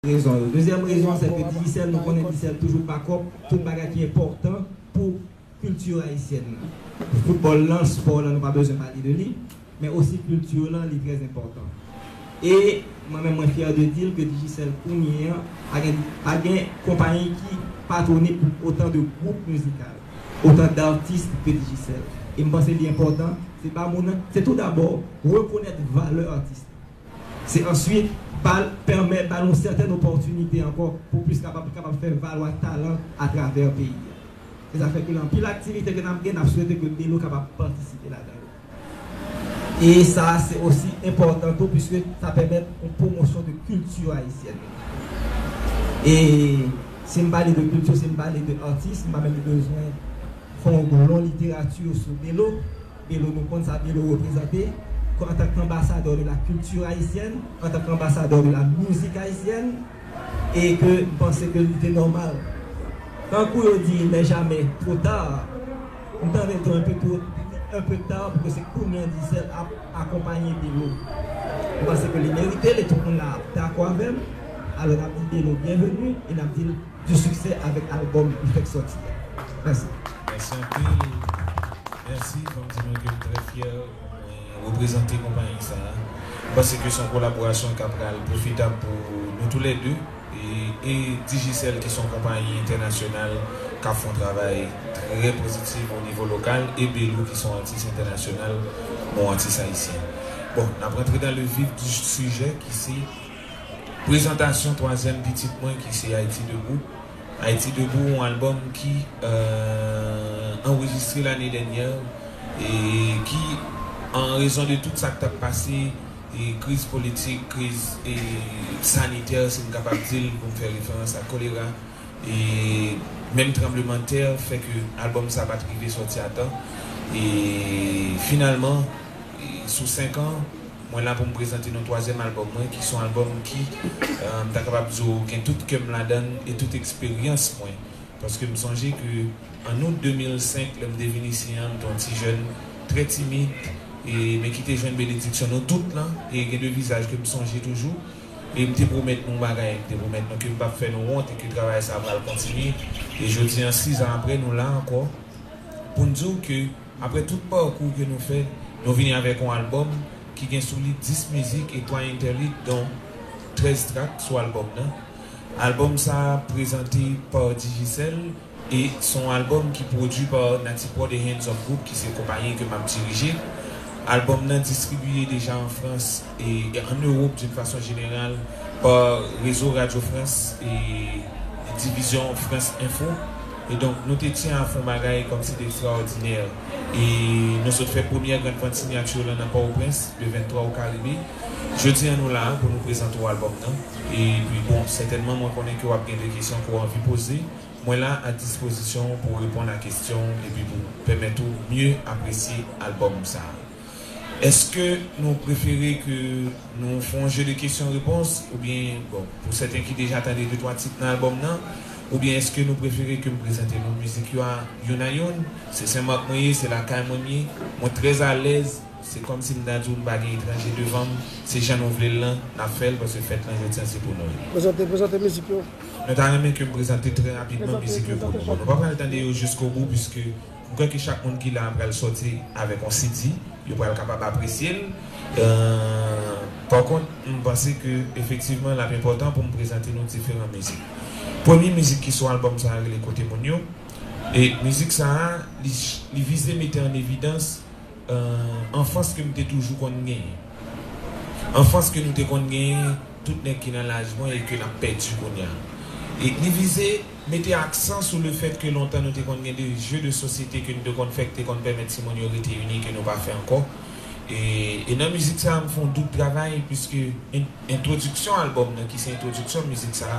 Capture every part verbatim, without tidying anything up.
rezon yo. Dezyèm rezon, se ke Digicel, nou konnen Digicel toujou bakòp tout bagay ki enpòtan pou kilti ayisyèn nan. Foutbòl lan, spò lan, nou pa bezwen pale de li, men osi kilti lan, li trè enpòtan. E mwen menm, mwen fyè de di l ke Digicel kounye an, pa gen, pa gen konpayi ki patwone otan de gwoup mizikal, otan d'atis ke Digicel. E m panse li enpòtan, se ba moun nan, se tou dabò rekonèt valè atis. Se answit ba l, pèmèt ba l yon sètèn opòtinite ankò pou plis kapab, kapab fè valwa talan atravè peyi a. Se sa fè ke gen anpil aktivite ke n ap gen, n ap swete ke Belo kapab patisipe ladan yo. E sa se osi enpòtan tou, piske sa pèmèt yon pwomosyon de kilti ayisyèn. E si m pale de kilti, si m pale de atis, m pa menm bezwen fè yon literati sou Belo. Belo, nou konn sa Belo reprezante, antanke anbasadè de la culture haïtienne, antanke anbasadè de la musique haïtienne, e ke m panse ke li te nòmal. Tankou yo di, il n'est jamais trop tard, m tande l tou un peu trop, un peu tard, pou ke se kounye an Digicel ap akonpaye Belo. M panse ke li merite l, e tout moun la ap dakò avè m. Alò, n ap di Belo byenveni, e n ap di l du succès avèk albòm li fèk sòti a. Mèsi. Mèsi anpil. Mèsi, fò m di nou ke m trè fyè, mwen reprezante konpayi sa a. M panse ke se yon kolaborasyon k ap pral pwofitab pou nou toulède. E, e Digicel ki se yon konpayi entènasyonal k ap fè yon travay trè pozitif o nivo lokal, e Belo ki se yon atis entènasyonal, bon, atis ayisyen. Bon, n ap rantre dans le vif du sujet ki se prezantasyon twazyèm pitit mwen ki se Haïti Debout. Haïti Debout, yon albòm ki, euh, anrejistre lane dènyè e ki, an rezon de tout sa k t ap pase, e kriz politik, kriz, e sanitè, si m kapab di l, pou m fè referans a kolera, e menm tranblemanntè, fè ke albòm sa pa t rive sòti a tan. E finalman, e sou senk an, mwen la pou m prezante nou twazyèm albòm mwen, ki se yon albòm ki, euh, m ta kapab di w, gen tout kè m ladan l e tout eksperyans mwen. Paske m sonje ke an out de mil senk, lè m te vin isi an, m te yon ti jèn trè timid, e, men ki te jwenn benediksyon nou tout lan, e gen de vizaj ke m sonje toujou, e m te pwomèt nou bagay, m te pwomèt nou ke m p ap fè nou wont e ke travay sa a pral kontinye. E jodi an, sis an apre, nou la ankò, pou n di w ke, apre tout pakou ke nou fè, nou vini avèk yon albòm ki gen sou li dis mizik e twa entèlid, don trèz trak sou albòm nan. Albòm sa a prezante pa Digicel e se yon albòm ki pwodui pa Nati Prod e Hands Up Group, ki se konpayi ke m ap dirije. Albòm nan distribiye deja an Frans e, e an Ewòp d'une façon générale pa rezo Radio France e divizyon France Info. E donk, nou te tyen a fè yon bagay kòmsi de ekstraòdinè. E nou sot fè premyè grann vant siyati lan nan Pòtoprens, le venntwa au Caribe. Jodi an, nou la a pou nou prezante w albòm nan. E pi, bon, sètènman, mwen konnen ke w ap gen de kesyon ke w anvi poze. Mwen la a dispozisyon w pou w reponn a kesyon w epi pou pèmèt ou mye apresye albòm sa a. Èske nou prefere ke nou fè yon jeu de questions-réponses oubyen, bon, pou sèten ki deja tande de twa tit nan albòm nan, oubyen èske nou prefere ke m prezante nou mizik yo a youn a youn? Se Senmak mwen ye, se lakay mwen m ye, mwen trè alèz, se kòmsi m ta di w m pa gen etranje devan m, se jan nou vle l lan, n ap fè l, paske fèt lan jodi an se pou nou l ye. Prezante, prezante mizik yo. Nou ta renmen ke m prezante trè rapidman mizik yo pou nou. Bon, nou pa pral tande yo jiskobou, piske m kwè ke chak moun ki la a pral sòti avèk yon C D, yo pral kapab apresye l. Euh, pa kont, m panse ke efektivman, l ap enpòtan pou m prezante nou diferan mizik. Premye mizik ki sou albòm sa a rele Kote Moun Yo. E mizik sa a, li, li vize mete an evidans, euh, anfans ke m te toujou konn genyen. Anfans ke nou te konn genyen, tout nèg ki nan laj mwen e ke n ap pèdi kounye a. E li vize mete aksan sou le fèt ke lontan nou te konn gen de jeu de société ke nou te konn fè, ki te konn pèmèt timoun yo rete ini, ke nou pa fè ankò. E, e nan mizik sa a, m fè yon doub travay, piske en-, entwodiksyon albòm nan, ki se entwodiksyon mizik sa a,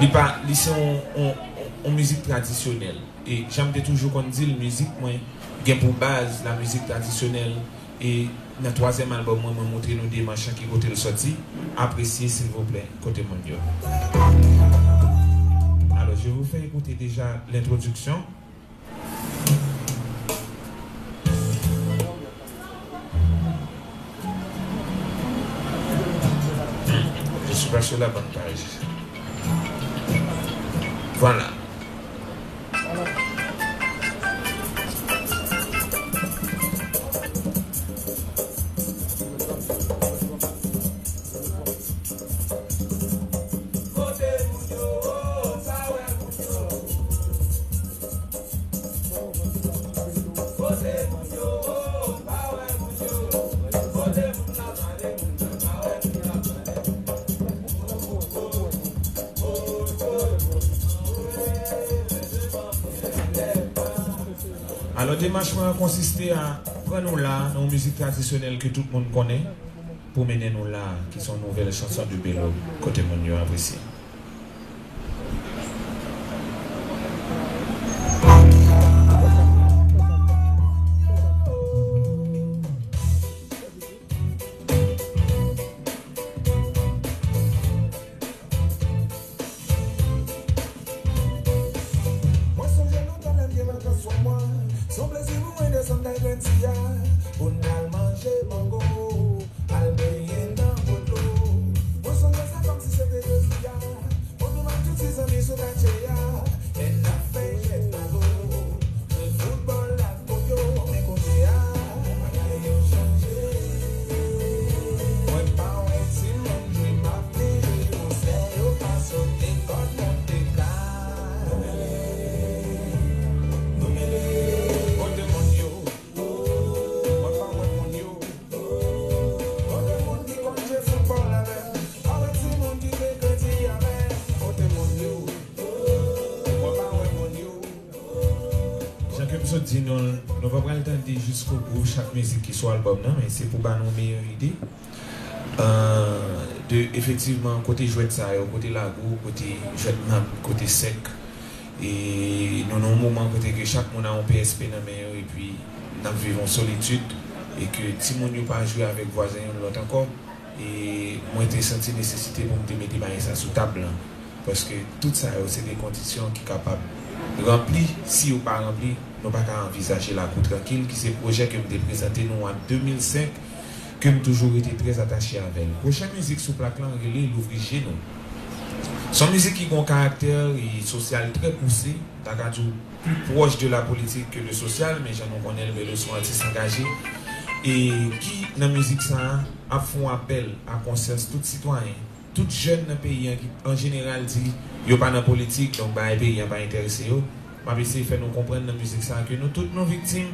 li pa, li se yon, yon, yon, yon mizik tradisyonèl. E jan m te toujou konn di l, mizik mwen gen pou baz la mizik tradisyonèl. E nan twazyèm albòm mwen, mwen montre nou de manch lan ki kote l sòti. Apresye, silvouplè, Kote Moun Yo. Alors, je vous fais écouter déjà l'introduction. Je suis pas sur la bonne page. Vwala. Alò, demach mwen an konsiste a pran nou la nan yon mizik tradisyonèl ke tout moun konnen, pou mennen nou la, ki se yon nouvèl chanson de Belo, kote moun yo apresye. Mwen sonje lontan lè m gen vakans twa mwa, se yon plezi pou mwen desann kay Grandi a, pou n al manje mango, al benyen nan potlo. Mwen sonje sa kòmsi se te jodi a, mwen menm ak tout ti zanmi sou katye a, lè n ap fè jwèt balo, jwe foutbòl ak kòk yo, men kounye a, bagay yo chanje. Mwen pa wè timoun jwe, m ap mele konsèy yo pa sote kòd monte kay. Nou mele, nou mele. Kote moun yo? Mwen pa wè moun yo. Kote moun ki konn jwe foutbòl avè m? Pa wè timoun ki te kredi avè m? Kote moun yo? Mwen pa wè moun yo. Jan ke m sot di nou, nou pa pral tande jiskobou chak mizik ki sou albòm nan, men se pou ba nou meyè ide. Euh, de, efektivman, kote jwèt sa yo, kote lago, kote jwèt nab, kote sèk. E nou nan yon moman kote ke chak moun a yon P S P nan men yo, epi n ap viv yon solitid, e ke timoun yo pa jwe avèk vwazen youn lòt ankò. E mwen te santi nesesite pou m te mete bagay sa sou tab lan. Paske tout sa yo, se de kondisyon ki kapab ranpli. Si yo pa ranpli, nou pa ka anvizaje lakou trankil, ki se pwojè ke m te prezante nou an de mil senk, ke m toujou rete trè atache avè l. Pwochen mizik sou plak lan rele Louvri je nou. Se yon mizik ki gen yon karaktè e sosyal trè pouse, ta ka di w pli pwòch de la politik ke de sosyal, men jan nou konnen l, Belo se yon atis angaje, e ki nan mizik sa a ap fè yon apèl a konsyans tout sitwayen, tout jèn nan peyi an ki, an jeneral, di yo pa nan politik, donk bagay peyi an pa enterese yo. M ap eseye fè nou konprann nan mizik sa a ke nou tout nou viktim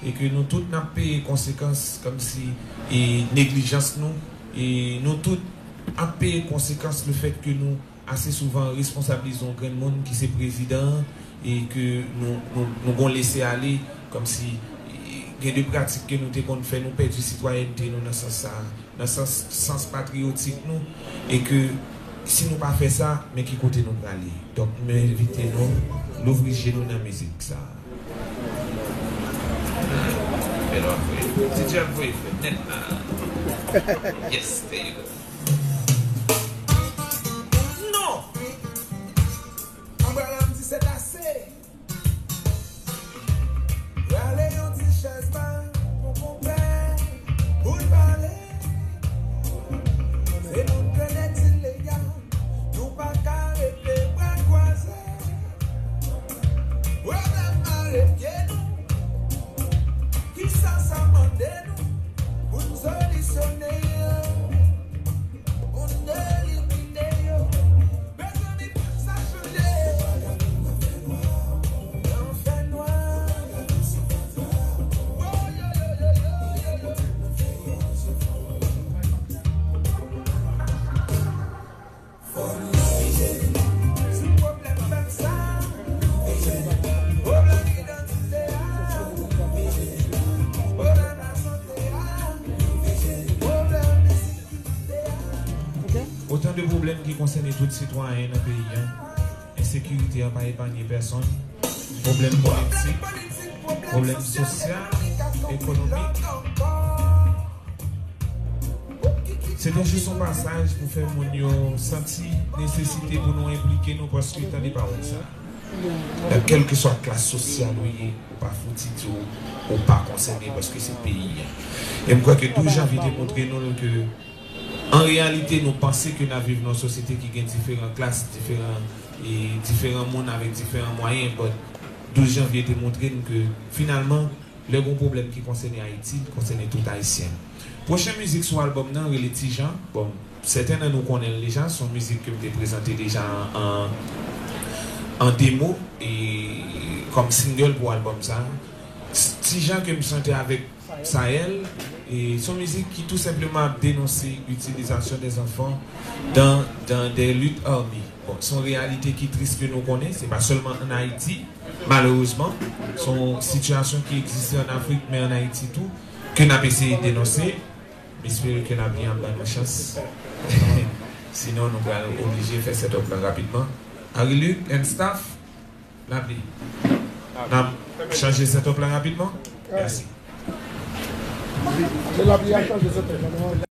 e ke nou tout n ap peye konsekans kòmsi e neglijans nou, e nou tout ap peye konsekans lefèt ke nou ase souvan responsablize yon grenn moun ki se prezidan an e ke nou, nou, nou gon lese ale kòmsi e gen de pratik ke nou te konn fè, nou pèdi sitwayènte nou nan sans sa a. Nan sans, sans patriyotik nou, e ke si nou pa fè sa, men ki kote nou prale. Donk, m envite nou louvri je nou nan mizik sa. Bèl ap voye. D J ap voye fè nèt la. Yes, there you go. Non! Anbraya m di se ase. Rale yon ti chèz ba pou konpè, pou l pale. Se nou k renèk zile a, nou pa ka rete bra kwaze. Pwoblèm mare pye nou, kisa sa mande nou pou n solisyone yo, pou n elimine yo? Mezanmi, sa chanje. Nan fènwa. Sou pwoblèm pèp sa, pwoblèm idantite a, pwoblèm lasante a, pwoblèm ensekirite a. Otan de pwoblèm ki konsène tout sitwayen nan peyi an. Ensekirite an pa epanye pèsonn. Pwoblèm politik, pwoblèm sosyal, ekonomik. Se te jis yon pasaj pou fè moun yo santi nesesite pou nou enplike nou, paske tande pawòl sa. Nan kèlkeswa klas sosyal ou ye, ou pa fouti di w ou pa konsène paske se peyi an. E m kwè ke douz janvye te montre nou ke, an reyalite, nou panse ke n ap viv nan yon sosyete ki gen diferan klas, diferan e diferan moun avèk diferan mwayen, but douz janvye te montre n ke finalman, lè gon pwoblèm ki konsène Ayiti, li konsène tout Ayisyen. Pwochen mizik sou albòm nan rele Ti Jan. Bon, sèten nan nou konnen l deja, se yon mizik ke m te prezante deja an, an demo e kòm single pou albòm sa. Ti Jan ke m chante avèk Sael, e se yon mizik ki tou senpleman ap denonse itilizasyon dè zanfan dans, dans des luttes armées. Bon, se yon reyalite ki tris ke nou konnen, se pa sèlman ann Ayiti, malerezman. Se yon sitiyasyon ki egziste ann Afrik, men ann Ayiti tou, ke n ap eseye denonse. M espere ke n ap gen ap ban nou chans. Sinon, nou pral oblije fè set up lan rapidman. Harry Luc and staff, lapli. N ap chanje set up lan rapidman. Mèsi.